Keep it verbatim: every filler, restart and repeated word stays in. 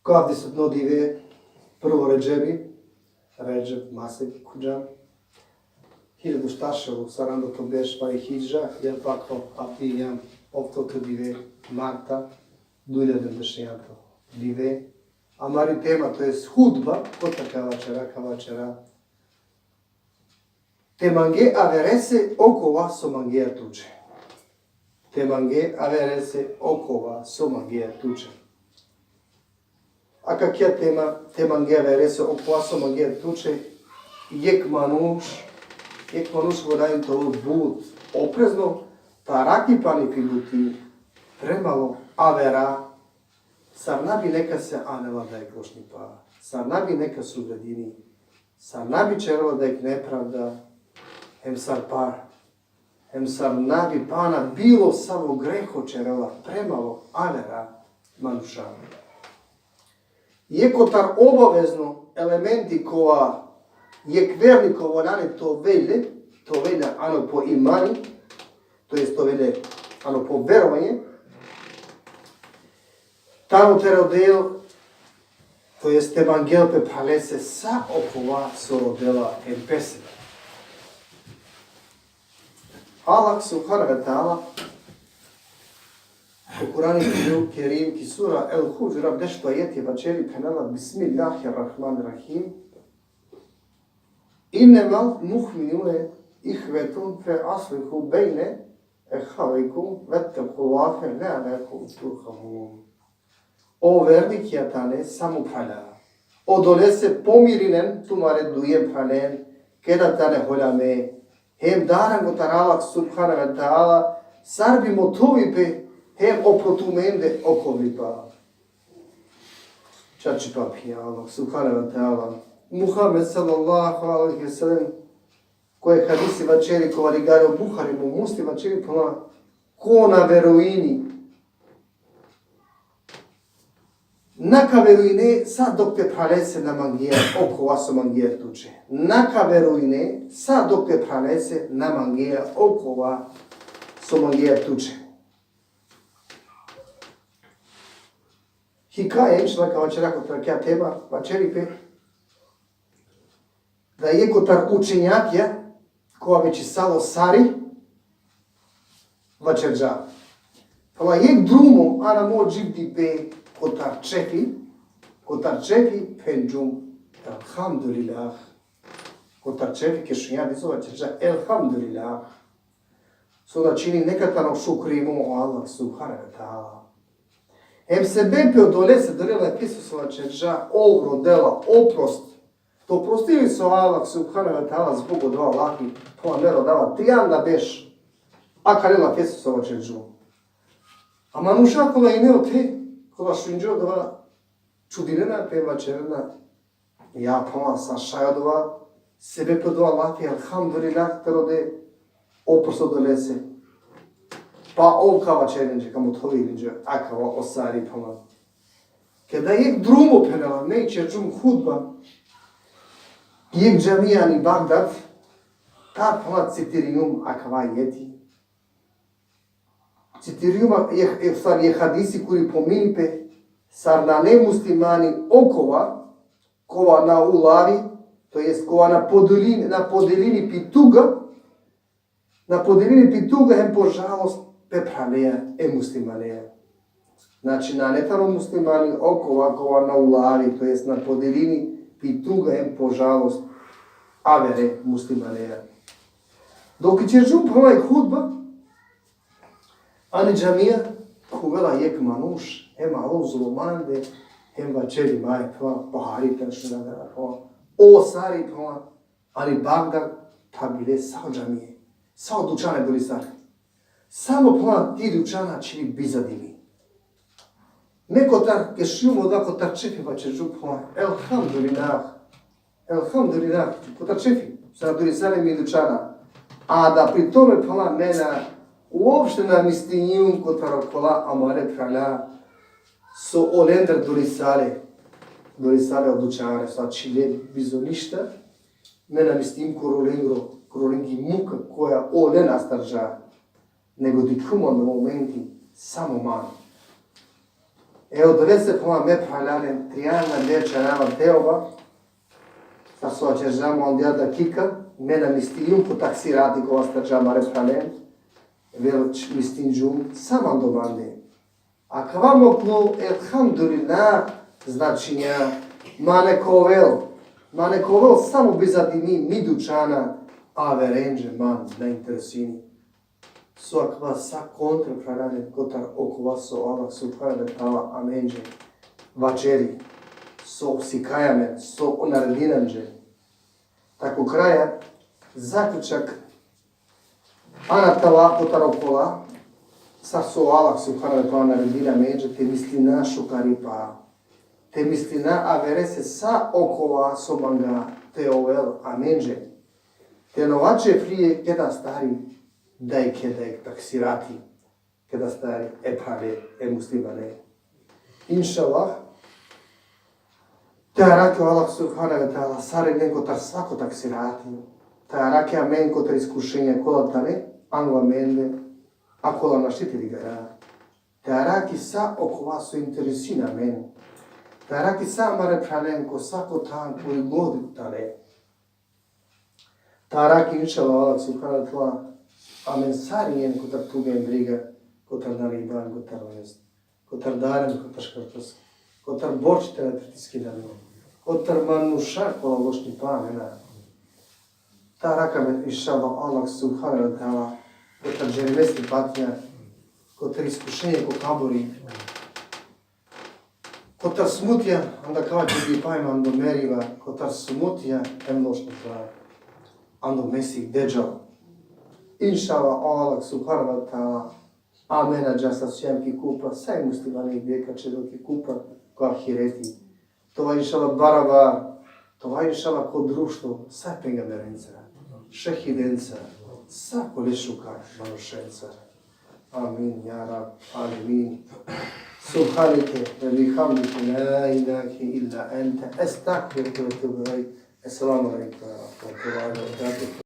Ko avdisutno dive, prvo Redžebi, Redžeb masek khuđa, hiljadu štar šel u saranda to berš pari hidžra, ja pak to avdi jam oftoto dive marta, duj hiljade dešenjato dive. Amari tema, to jest hudba, kotar ka vaćera, ka vaćera Te mange averese okova so mangea tuće. Te mange averese okova so mangea tuće. Akakija tema, te mange averese okova so mangea tuće, jek manuš, jek manuš valjani te ol but oprezno, taraki pani pi buti, premalo avera, sar na bi nekase anela dajek lošnipa, sar na bi nekase uvredini, sar na bi ćerela dajek nepravda, hem sar pa, hem sar na bi pana bilo savo greho ćerela, premalo avera manuša. Jek kotar obavezno elementi kova jek verniko valjani te ovel le, te ovel le ano po imani, to jest te ovel le ano po verovanje, tano te rodel, to jest te mangel pe phralese sa okova so rodela hem pese. Allah subhanehu ve teala ko Kurani Kerim ki sura El Hudžurat, dešto ajeti vaćeri, phenela: Bismillahirrahmanirrahim. Innemel mu'minune ihvetun fe aslihu bejne ehavejkum vettekullah leallekum turhamun. O vernikija tane samo phrala. Odolese pomirinen tumare duj phralen, keda tane holame, hem daran kotar Allah subhanehu ve teala, sar bi mothovi pe, hem upro tumende okovlipa. Čačipa phenđa Allah subhanehu ve teala. Muhammed sallallahu alejhi ve sellem, ko jek hadisi vaćeri, kova ligari o Buhari hem o Muslim, vaćeri, phenela: Ko na verujini, na ka verujine sa dok te phralese na mangea okova so mangea tuće. Na ka verujine sa dok te phralese na mangea okova so mangea tuće. Hikaja, inšallah, ka vaćera kotar akaja tema, vaćeri pe da jek kotar učenjakija, kova vičisalo Sari, vaćerđa: Pala jek drumo ano mo dživdipe kotar ćefi, kotar ćefi phenđum elhamdulillah. Kotar ćefi ke šunđa diso vaćerđa elhamdulillah. So značini neka tano šukrimo o Allah subhanehu ve teala. Hem sebepi odolese, dole so vaćerđa, ov rodela oprost. To prostili so Allah subhanehu ve teala zbog odova lafi, pa me rodava trianda berš. Akale lafese so vaćerđum. A manuša kola ine ote, kola šunđe odova, čudinena pe, vaćerena: Ja, phenela, sar šaj odova, sebepi odova lafi, elhamdulillah, te rode oprost odolese. Pa ov ka vaćeri lenđe, ka mothovi lenđe akava o Sari, phenela. Keda jek drumo, phenela, me ćerđum hudba jek džamija ani Bagdad, tad, phenela, citirinđum akava ajeti. Citirinđum jek, jek, sar jek hadisi kuri pomini pe: Sar nane muslimani okova, kova na ulavi, to jest kova na podelini, na podelini pi tuga, na podelini pi tuga hem po žalost pe phralea e muslimanea. Znači, nane tano muslimani okova, kova na ulavi, to jest na podelini pi tuga hem po žalost avere muslimanea. Dok ćerđum, phenela, hudba, ani džamija khuvela jek manuš, hem alo uzo mande, hem vaćeri: Maj, phenela, pahari, phenela, šuna, phenela, o Sari, phenela, ani Bagdad, ta bile sa o džamije, sa o dućane doli sare. Samo, phenela, ti dućana čhili biza dimi. Me kotar, ke šunđum odova, kotar ćefi vaćerđum, phenela, elhamdulillah. Elhamdulillah, kotar ćefi, sar durisale mi dućana. A da pri tome, phenela, me na, uopšte na mislinđum kotar okola amare phrala, so olendar durisale, durisale o dućane, so ačhile bizo ništa, me na mislinđum koro olengro, koro olengi muka koja olen astarđa, nego dikhljum ano momenti samo man. E odolese, phralalen, me phralalen, trianda deča nava teoba, sa so ćerđam ondja dakika, me na mislinđum ko taksirati kova starđa amare phralen, već mislinđum samo ando mande. Akava muklo, elhamdulillah, značinja, ma nek ovel, ma nek ovel samo biza dini, mi dućana, averenđe man na interesini. So akava sa kontra, phralalen, kotar okova so Allah subhanehu ve teala amenđe vaćeri, so sikaja amen, so naredinđa amenđe. Tako kraja, zaključak, ana tava kotar okola, sa so Allah subhanehu ve teala naredinđa amenđe, te mislina šukaripa, te mislina averese sa okova so manga te ovel amenđe. Te na ova ćeflije keda stari dajke, dajke taksirati, keda stari e phrale, e muslimane. Inšallah, te arakhi o Allah subhanehu ve teala sarinen kotar svako taksirati, te arakhi amen kotar iskušenja kola tane angla amende, a kola našti te ligara. Te arakhi sa okova so interesini amen. Te arakhi sa amare phralen ko svako than koj god tane. Te arakhi, inšallah, Allah subhanehu ve teala amen sarinen kotar tumen briga, kotar nariban, kotar lest, kotar daren, kotar škrtost, kotar borči te na pritiskina amen, kotar manuša kola lošnipa amena. Te arakhi amen, inšallah, Allah subhanehu ve teala kotar džehennemski patnja, kotar iskušenje ko kaburi, kotar smutnja ando kava će bi pajma ando meriba, kotar smutnja em lošnipa ando Mesih Dedžal. Inšallah, Allah subhanehu ve teala amena džasa sijam ki kupa, sa i muslimani deka će del ki kupa ko ahireti. Te ova, inšallah, barabar, te ova, inšallah, ko društvo sa pejgamberenca, šehidenca, sa kole šukar manušenca. Amin, ja Rab, amin. سبحانك وبحمدك، لا إله إلا أنت، أستغفرك وأتوب إليك. السلام عليكم ورحمة الله وبركاته.